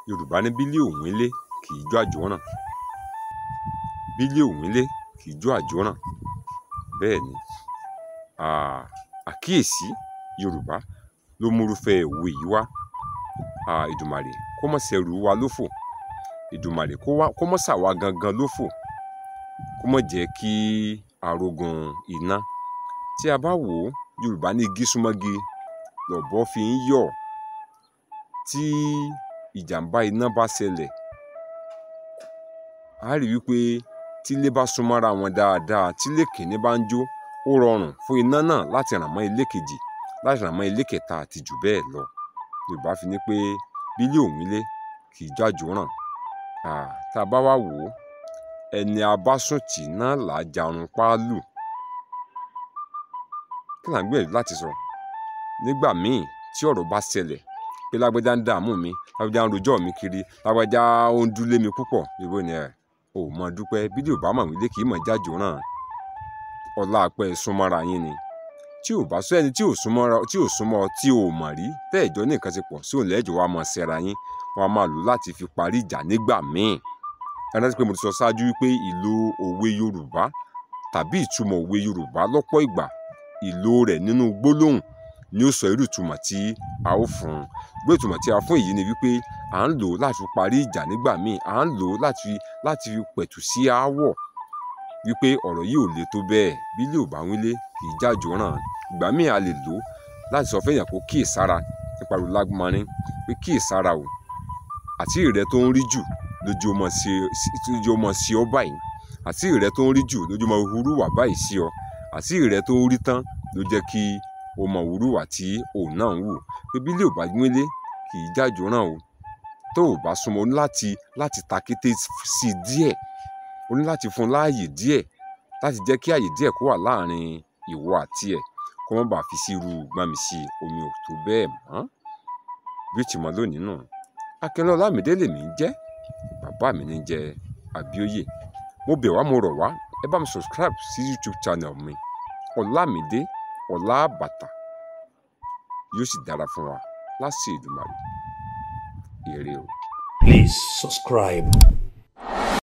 Yorùbá ní bílé ò wínlé kì í jó àjóràn. Bílé ò wínlé kì í jó àjóràn. Bẹ́ẹ̀ ni, àkíyèsí Yorùbá ló múrúfẹ́ òwe yìí wá. Èdùmàrè kó má ṣẹrù wa lófò. Èdùmàrè kó má ṣà wá gangan lófò. Kó má jẹ́ kí arógun iná. Tí a bá wò ó, Yorùbá ní igi súnmọ́gi lọ̀bọ fi ń yọ̀. Tí ìjàmbá iná bá ṣẹlẹ̀, a rí wípé tí ilé bá súnmọ́ra wọn dáadáa, tí ilé kìíní bá ń jó, ó rọrùn fún iná náà láti ràn mọ́ ilé kejì, láti ràn mọ́ ilé kẹta àti jù bẹ́ẹ̀ lọ. Yorùbá fi ní pé bílé ò wínlé kì í jó àjóràn. Tá a bá wá wò ó, ẹni a bá sùn tì náà là á jarun páálù. Kí là ń gbìyànjú láti sọ? Nígbà míì tí ọ̀rọ̀ bá ṣẹlẹ̀ pé lágbájá ń dààmú mi, lágbájá ń rojọ́ mi kiri, lágbájá ó ń dúlé mi púpọ̀, Yorùbá ní ẹ̀ ò mọ̀ dúpẹ́, bílé ò bá mọ̀ wílé kì í mọ̀ jájóràn. Ọlá pẹ́ súnmọ́ra yín ni. Tí ò bá sọ ẹni tí ò súnmọ́ tí ò mọ̀ rí, tẹ́ ẹ̀jọ́ ní nǹkan ṣe pọ̀, sí òun lẹ́jọ́ wa máa ṣẹra yín, wọ́n á máa lò láti fi parí ìjà nígbà míì. Ẹ rántí pé mo ti sọ ṣáájú wípé ìlò òwe Yorùbá tàbí ìtumọ̀ òwe Yorùbá lọ́pọ̀ ìgbà, ìlò rẹ̀ nínú gbólóhùn ni ó sọ irú ìtumọ̀ tí a ó fún un. Gbé ìtumọ̀ tí a fún èyí ni wípé à ń lò ó láti fi parí ìjà nígbà míì, à ń lò ó láti fi pẹ̀tù sí aáwọ̀ wípé ọ̀rọ̀ yìí ò le tó bẹ́ẹ̀, bílé ò bá wínlé kì í jájóràn. Ìgbà míì a lè lò ó láti sọ fún èèyàn kó kíyèsára nípa irú lágbọ́nrín pé kíyèsára o, àti ìrẹ́ tó ń rí jù lójú ó mọ sí ọ báyìí, àti ìrẹ́ tó ń rí jù lójú ó mọ hurúwà báyìí sí ọ, àti ìrẹ́ tó ń rí tán ló jẹ́ kí o mọ hurúwà tí òun náà ń wù. Pé bílé ò bá wínlé kì í jájóràn o. Tó o bá súnmọ́, o ní láti ta kété sí i díẹ̀, o ní láti fún un láàyè díẹ̀, láti jẹ́ kí àyè díẹ̀ kó wà láàrin ìwọ àti ẹ̀, kó má bàa fi sí irú gbọ́nmi sí omi ò tó bẹ́ẹ̀ mọ́. Bí ó ti mọ lónìí nù. Akínọlá Ọlámídé lèmi ń jẹ́, bàbá mi ní jẹ́ Abíóyè. Mo bẹ̀ wá, mo rọ̀ wá, ẹ bá mi subscribe sí YouTube channel mi, Ọlámídé Ọlábàtà. Yóò sì dára fún wa láṣẹ Èdùmàrè. Ire o. Please subscribe.